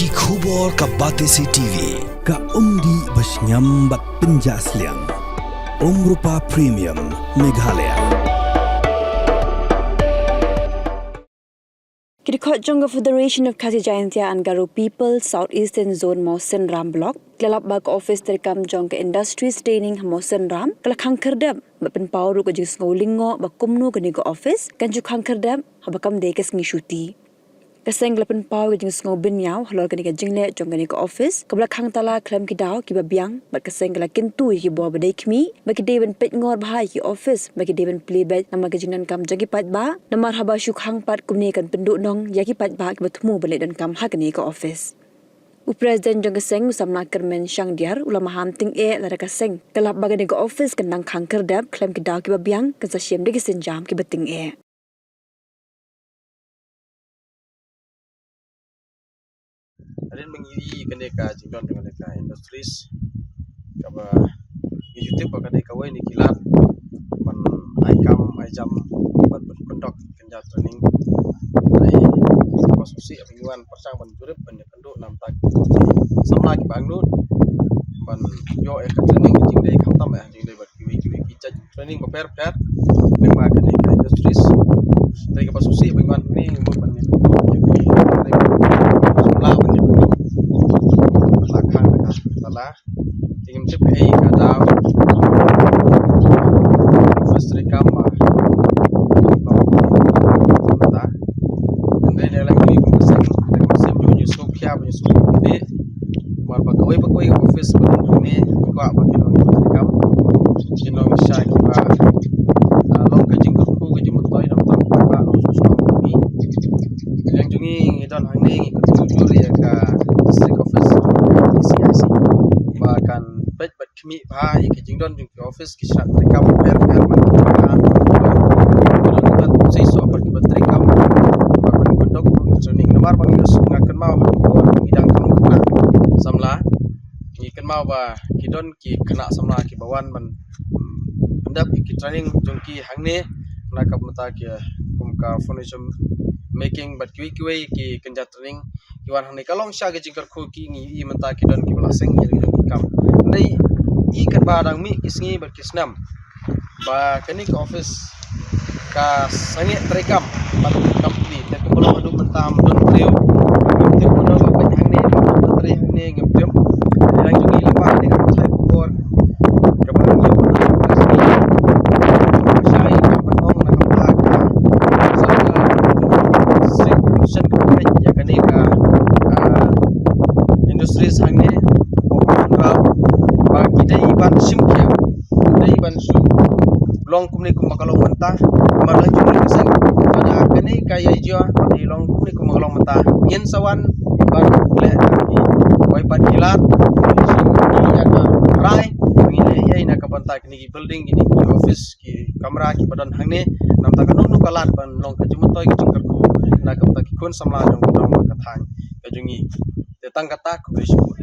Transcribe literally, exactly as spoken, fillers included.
Ki khubor ka Batesi T V, ka umdih ba shngiam bad pynjah sliang. Umrupa Premium, Meghalaya. Ki dkhot jong ka Federation of Khasi Jaintia and Garo People South Eastern Zone Mawsynram Block ki la lap ba ka office treikam jong ka Industries Training ha Mawsynram ka la khang khyrdep, bad pynpaw ruh ka jingsngew lyngngoh ba kumno kane ka office kan ju khang khyrdep haba kam dei ka sngi shuti. Ka seng ka la pynpaw ka jingsngew bynñiaw halor kane ka jingleh jong kane ka office kaba la khang tala khlem ki daw kiba biang, bad ka seng ka la kyntu ïa ki bor ba dei khmih ba ki dei ban peit ngor bha ïa ki office ba ki dei ban plie beit namar ka jingdonkam jong ki paidbah, namar haba shu khang pat kumne kan pynduhnong ïa ki paidbah kiba thmu ban leit donkam ha kane ka office. U President jong ka seng, u samla Kyrmen Shangdiar, u la maham tyngeh lada ka seng ka lap ba kane ka office kan nang khang khyrdep khlem ki daw kiba biang, kan sa shim da ki sienjam kiba tyngeh. Hadien ba ngi ïohi kane ka jingdon jong kane ka Industries, kaba ngi ju tip ba ka dei kawei na ki lad ban ai kam ai jam bad ban conduct kynja training. Hynrei kaba sngewsih ba ngi wan pyrshang ban jurip ban ïakynduh namar ki samla kiba angnud ban ïoh ïa ka training ka jingdei khamtam ïa ka jingdei bad kiwei kiwei ki jait training bapher bapher lyngba kane ka Industries. Hynrei kaba sngewsih ba ngi wan hangne ngi mut ban ïakynduh ïa ki samla ban ïakynduh la khang la ka tala. Te ngim tip kaei ka daw office treikam ba mynta. Hynrei lehlang ngi kum ka seng, ka seng jong ngi sngewkhia ba ngi sngewkhia. Namar ba kawei pa kawei ka office ba don hangne, ngi kwah ba ki long ki treikam, ki long sha kiba, ah, long ka jingkyrkhu ka jingmyntoi namar ba long shu shnong ngi. Lehlang jong ngi ngi don hangne ngi kyntu jur ïa ka district office jong ka D C I C ba kan peit bad khmih bha ïa ki jingdon jong ki office ki shnat treikam bapher bapher ban ki ka ban seisoh bad ki ban treikam bad ban conduct training. Namar ba ngi nga kynmaw ha ki por ngi dang kam khynnah samla, ngi kynmaw ba ki don ki khynnah samla kiba wan ban pyndep ïa ki training jong ki hangne na ka bynta ki kum ka furniture making bad kiwei kiwei ki kynja training. Ki wan hangne ka long sha ka jingkyrkhu ki, ngi ïohi mynta ki don kiba la seng ïa ki jong ki kam. Hynrei ngi katba dang mih ki sngi bad ki snem ba kane ka office ka sangeh treikam bad kam plie. Te kumba long haduh mynta ym don briew, ngim tip kumno ba peit hangne, kumno ba trei hangne, ngim tip. Te dang jong ngi lyngba kane ka kynthei khubor kaba ngi ïoh ban ïoh ka sngi ba shai ka ban ong na ka bynta ka Sri Commission ka peit ïa kane ka, ah, Industries hangne, ba ki dei ban shim khia, dei ban shu long kumne kumba ka long mynta. Namar la jong ka seng, lada kane ka ïa jia ba dei long kumne kumba ka long mynta, ngin sa wan ban leh ki wai pat ki lad, ngin shu ïa ka rai, ngin leh ïa na ka bynta kine ki building, kine ki office, ki kamra kiba don hangne, namar ta ka nongno ka lad ban long ka jingmyntoi ka jingkyrkhu na ka bynta ki khun samla jong ka dong ka thaiñ ka jong ngi. Te tang kata, khublei shibun.